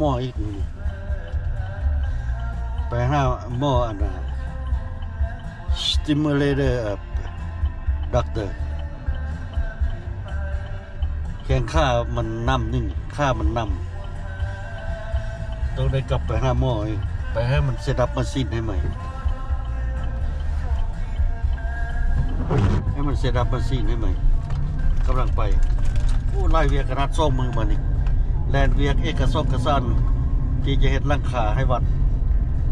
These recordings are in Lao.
ໝໍອີກ ໄປຫາໝໍອັນນ່າ stimulator ເອີ doctor ແຂ້ງຂາມັນນຳ ໜຶ່ງ ຂາມັນນຳ ຕ້ອງໄດ້ກັບໄປຫາໝໍອີກ ໄປໃຫ້ມັນ set up ມາຊີນໃຫ້ໃໝ່ ໃຫ້ມັນ set up ມາຊີນໃຫ້ໃໝ່ ກຳລັງໄປ. ໂອ້ ຫຼາຍວຽກຂະໜາດ ສອງມື້ມານີ້ ແລ່ນວຽກເອກະສອກກະສານ ທີ່ຈະເຮັດຫຼັງຄາໃຫ້ວັດ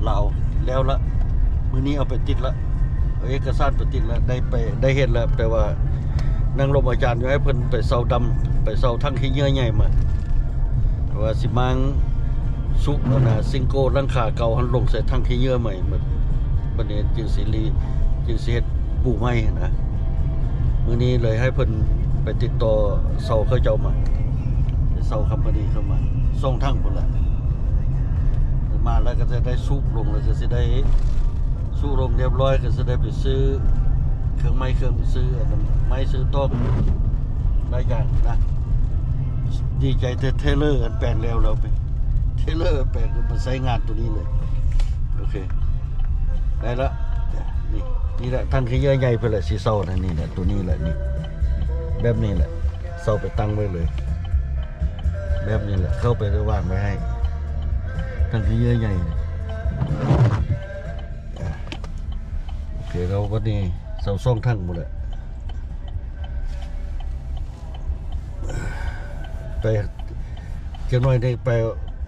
ລາວແລ້ວລະ ມື້ນີ້ເອົາໄປຕິດລະ ເອົາເອກະສານໄປຕິດລະ ໄດ້ໄປ ໄດ້ເຮັດລະ ແຕ່ວ່ານັ່ງລົມອາຈານຢູ່ ໃຫ້ເພິ່ນໄປເຊົ່າດຳ ໄປເຊົ່າຖັງຂີ້ເຫຍື້ອໃຫຍ່ມາ ວ່າຊິມ້າງ ຊຸ ອັນນ່າ ຊິງໂກ້ຫຼັງຄາເກົ່າຫັ້ນລົງໃສ່ຖັງຂີ້ເຫຍື້ອໃໝ່ໝົດ ບັດນີ້ຈຶ່ງຊິລີ ຈຶ່ງຊິເຮັດປູໃໝ່ຫັ້ນນະ. ມື້ນີ້ເລີຍໃຫ້ເພິ່ນໄປຕິດຕໍ່ເຊົ່າເຂົາເຈົ້າມາ ໄປເຊົ່າຄຳພານີເຂົາມາ ສອງຖັງພຸ້ນລະ ມາແລ້ວກໍຈະໄດ້ຊຸລົງ ແລ້ວກໍຊິໄດ້ຊຸລົງຮຽບຮ້ອຍ ກໍຊິໄດ້ໄປຊື້ເຄື່ອງໄມ້ເຄື່ອງ ຊື້ອັນນັ້ນໄມ້ ຊື້ຕອກ ຫຼາຍຢ່າງນະ. ດີໃຈແຕ່ເທເລີອັນແປງແລ້ວ ແລ້ວໄປ ເທເລີແປງມາໃຊ້ງານໂຕນີ້ເລີຍ. ໂອເຄ ໄດ້ລະ ນີ້ ນີ້ແຫຼະ ຖັງຂີ້ເຫຍື້ອໃຫຍ່ເພິ່ນລະຊິເຊົ່ານະ ນີ້ແຫຼະ ໂຕນີ້ແຫຼະ ນີ້ ແບບນີ້ແຫຼະ ເຊົ່າໄປຕັ້ງໄວ້ເລີຍ ແບບນີ້ແຫຼະ ເຂົ້າໄປແລ້ວວາງໄວ້ໃຫ້ ຖັງຂີ້ເຫຍື້ອໃຫຍ່. ໂອເຄ ແລ້ວບັດນີ້ເຊົ່າສອງຖັງພຸ້ນແຫຼະ ໄປ ຈັກໜ້ອຍໄດ້ໄປ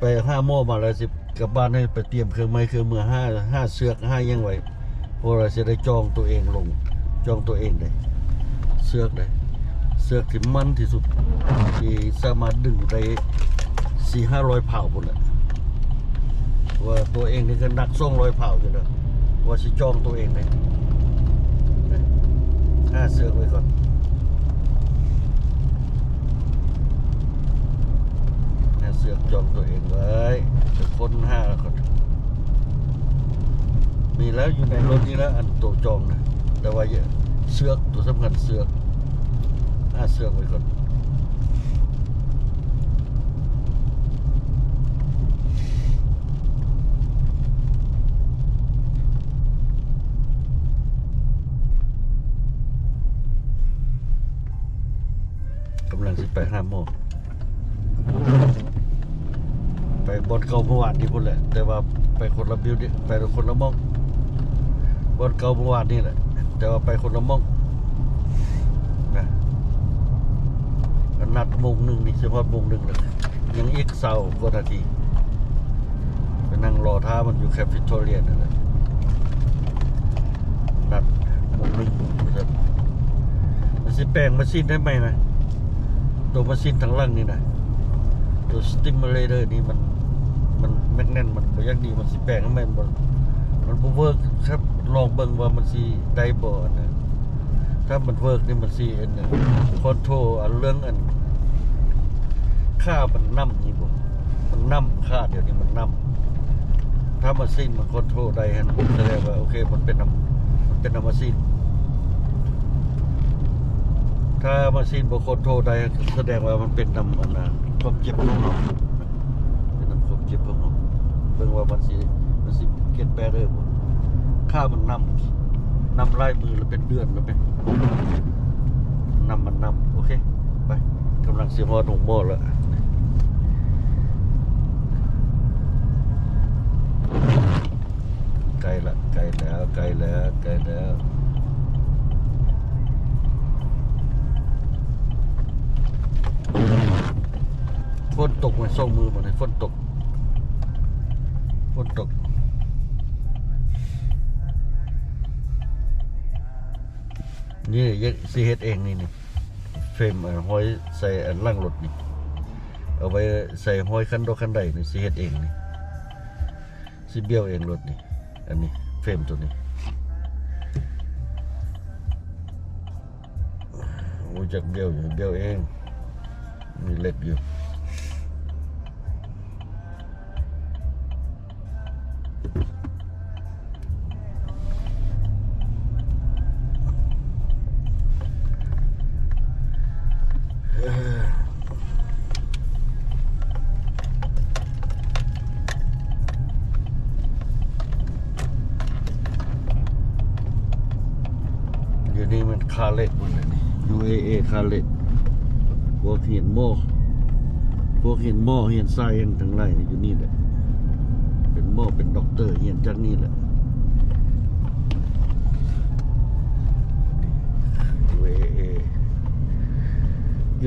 ໄປຫາໝໍມາແລ້ວ ຊິກັບບ້ານ ໃຫ້ໄປຕຽມເຄື່ອງໄມ້ເຄື່ອງມື ຫາ ຫາເຊືອກ ຫາຫຍັງໄວ້ ເພາະວ່າຊິໄດ້ຈ່ອງໂຕເອງລົງ ຈ່ອງໂຕເອງໄດ້ ເຊືອກໄດ້ ເຊືອກທີ່ໝັ້ນທີ່ສຸດ ທີ່ສາມາດດຶງໄດ້ສີ່ຫ້າຮ້ອຍພາວພຸ້ນແຫຼະ ວ່າໂຕເອງນີ້ກໍໜັກສອງຮ້ອຍພາວຢູ່ເດີ ວ່າຊິຈ່ອງໂຕເອງເດ້ ຫາເຊືອກໄວ້ກ່ອນ ຫາເຊືອກຈ່ອງໂຕເອງໄວ້ ໄປຄົ້ນຫາກ່ອນ ມີແລ້ວຢູ່ໃນລົດນີ້ແຫຼະ ອັນໂຕຈ່ອງນະ ແຕ່ວ່າເຊືອກ ໂຕສຳຄັນເຊືອກ ຫາເຊືອກໄວ້ກ່ອນ. ກຳລັງຊິໄປຫາໝໍ ໄປບ່ອນເກົ່າເມື່ອວານນີ້ພຸ້ນແຫຼະ ແຕ່ວ່າໄປຄົນລະບິວດິ ໄປຄົນລະໝ່ອງ ບ່ອນເກົ່າເມື່ອວານນີ້ແຫຼະ ແຕ່ວ່າໄປຄົນລະໝ່ອງນະ ນັດໂມງໜຶ່ງນີ້ ຊິຮອດໂມງໜຶ່ງແລ້ວ ຍັງອີກຊາວກວ່ານາທີ ໄປນັ່ງລໍຖ້າມັນຢູ່ແຄບວິກຕໍເຣຍນັ້ນແຫຼະ ນັດໂມງໜຶ່ງ ມັນຊິແປງມາຊີນໃຫ້ໃໝ່ນະ ໂຕມາຊີນທາງຫຼັງນີ້ນະ ໂຕສະຕິມເມເລເຕີນີ້ມັນ ມັນແມັກແນັດມັນບໍ່ຢາກດີ ມັນຊິແປງໃຫ້ໃໝ່ ມັນບໍ່ ມັນບໍ່ເວີກຄັບ ລອງເບິ່ງວ່າມັນຊິໄດ້ບໍ່ນະ. ຖ້າມັນເວີກນີ້ມັນຊິອັນນັ້ນ ຄອນໂທຣອັນເລື່ອງອັນ ຂາມັນນຳນີ້ບໍ່ ມັນນຳ ຂາດຽວນີ້ມັນນຳ ຖ້າມາຊີນມັນຄອນໂທຣໄດ້ຫັ້ນ ສະແດງວ່າໂອເຄ ມັນເປັນນຳ ມັນເປັນນຳມາຊີນ ຖ້າມາຊີນບໍ່ຄອນໂທຣໄດ້ ສະແດງວ່າມັນເປັນນຳອັນນ່າ ຄວາມເຈັບຂອງເຮົາ ເປັນນຳຄວາມເຈັບຂອງເຮົາ ເບິ່ງວ່າມັນຊິ ມັນຊິເກັດແບດເດີບໍ່ ຂາມັນນຳ ນຳຫຼາຍມື້ແລ້ວ ເປັນເດືອນແລ້ວ ເປັນ ນຳມັນນຳ ໂອເຄ ໄປ ກຳລັງຊິຮອດໂຮງໝໍແລ້ວ ໃກ້ລະ ໃກ້ແລ້ວ ໃກ້ແລ້ວ ໃກ້ແລ້ວ ຝົນຕົກມາສອງມື້ມານີ້ ຝົນຕົກ ຝົນຕົກ ນີ້ ຊິເຮັດເອງນີ້ ນີ້ ເຟຣມ ເອີ ຫ້ອຍໃສ່ອັນຫຼັງລົດນີ້ ເອົາໄວ້ໃສ່ຫ້ອຍຄັນດອກຄັນໃດນີ້ ຊິເຮັດເອງນີ້ ຊິບ້ຽວເອງລົດນີ້ ອັນນີ້ ເຟຣມໂຕນີ້ ຮູ້ຈັກບ້ຽວຢູ່ ບ້ຽວເອງ ມີເຫຼັກຢູ່. ເອີ ນີ້ແມ່ນຄາເລັກໝົດແຫຼະນີ້ ຢູເອເອ ຄາເລັກ. ພວກຮຽນໝໍ ພວກຮຽນໝໍ ຮຽນສາຍຫຍັງທັງຫຼາຍຢູ່ນີ້ແຫຼະ ເປັນໝໍເປັນດັອກເຕີ ຮຽນຈາກນີ້ແຫຼະ. ຢູເອເອ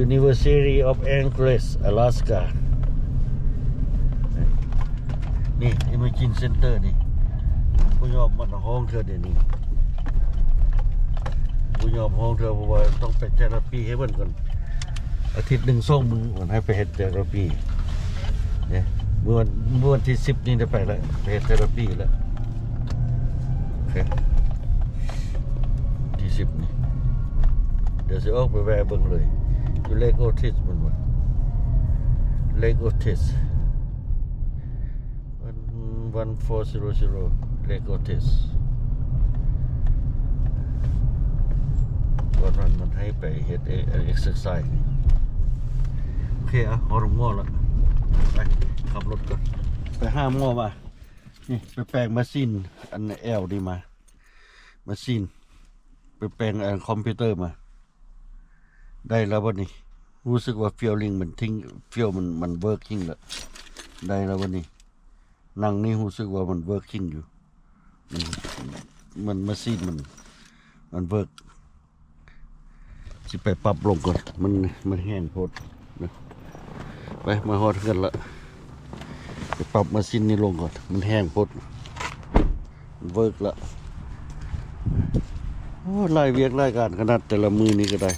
University of Anchorage Alaska. ນີ້ Imagine Center ນີ້ ບໍ່ຍອມມັນຮ້ອງເທື່ອດຽວນີ້ ບໍ່ຍອມຮ້ອງເທື່ອ ເພາະວ່າຕ້ອງໄປເທຣາປີໃຫ້ເພິ່ນກ່ອນ ອາທິດໜຶ່ງສອງມື້ ເພິ່ນໃຫ້ໄປເຮັດເທຣາປີເດ້. ມື້ວັນ ມື້ວັນທີສິບນີ້ໄດ້ໄປແລ້ວ ໄປເຮັດເທຣາປີແລ້ວ. ໂອເຄ ທີສິບນີ້ ດຽວຊິອອກໄປແວ່ເບິ່ງເລີຍ ຢູ່ Lake Otis ແມ່ນບໍ່? Lake Otis ໜຶ່ງສີ່ສູນສູນ Lake Otis ວ່າມັນ ມັນໃຫ້ໄປເຮັດເອ exercise ນີ້. ໂອເຄ ອະ ຮອດໂຮງໝໍລະ ໄປ ຂັບລົດກ່ອນ ໄປຫາໝໍມາ. ນີ້ ໄປແປງມາຊີນອັນແອວນີ້ມາ ມາຊີນ ໄປແປງອັນຄອມພິວເຕີມາ ໄດ້ແລ້ວບັດນີ້ ຮູ້ສຶກວ່າຟີລລິງມັນທິງ ຟີລມັນ ມັນເວີກຈິງແລ້ວ ໄດ້ແລ້ວບັດນີ້. ນັ່ງນີ້ຮູ້ສຶກວ່າມັນເວີກຈິງຢູ່ ມັນ ມັນ ມາຊີນມັນ ມັນເວີກ. ຊິໄປປັບລົງກ່ອນ ມັນ ມັນແຮງໂພດນະ. ໄປ ມາຮອດເຮືອນລະ ໄປປັບມາຊິນນີ້ລົງກ່ອນ ມັນແຮງໂພດ ມັນເວີກລະ. ໂອ້ ຫຼາຍວຽກຫຼາຍການຂະໜາດ ແຕ່ລະມື້ນີ້ກໍໄດ້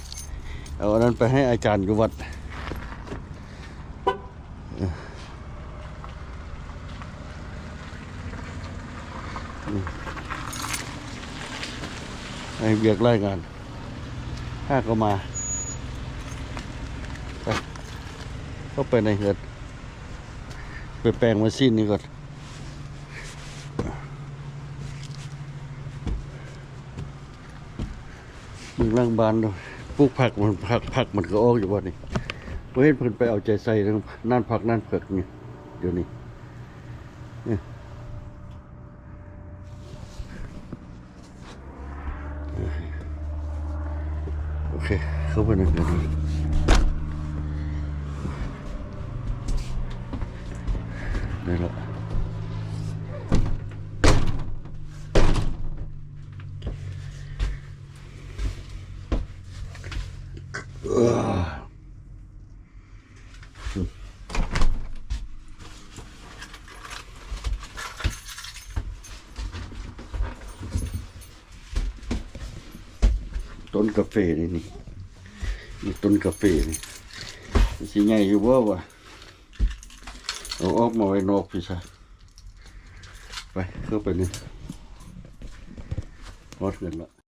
ເອົາອັນນັ້ນໄປໃຫ້ອາຈານຢູ່ວັດ. ໃຫ້ວຽກລາຍງານ ຫາກໍມາ ໄປ ເຂົ້າໄປໃນເຮືອນ ໄປແປງມາຊິນນີ້ກ່ອນ. ເບິ່ງຫຼັງບ້ານດູ ປູກຜັກ ມັນ ຜັກ ຜັກມັນກໍອອກຢູ່ບໍ່ນີ້? ບໍ່ເຫັນເພິ່ນໄປເອົາໃຈໃສ່ນັ້ນ ນັ້ນຜັກນັ້ນເຜືອກນີ້ ດຽວນີ້. ໂອເຄ ເຂົ້າໄປໃນເຮືອນ ນີ້ລະ. ຕົ້ນກາເຟນີ້ ນີ້ ນີ້ຕົ້ນກາເຟນີ້ ມັນຊິໃຫຍ່ຢູ່ບໍ່ວະ? ເອົາອອກມາໄວ້ນອກພີ້ຊະ. ໄປ ເຂົ້າໄປນີ້ ຮອດເຮືອນລະ.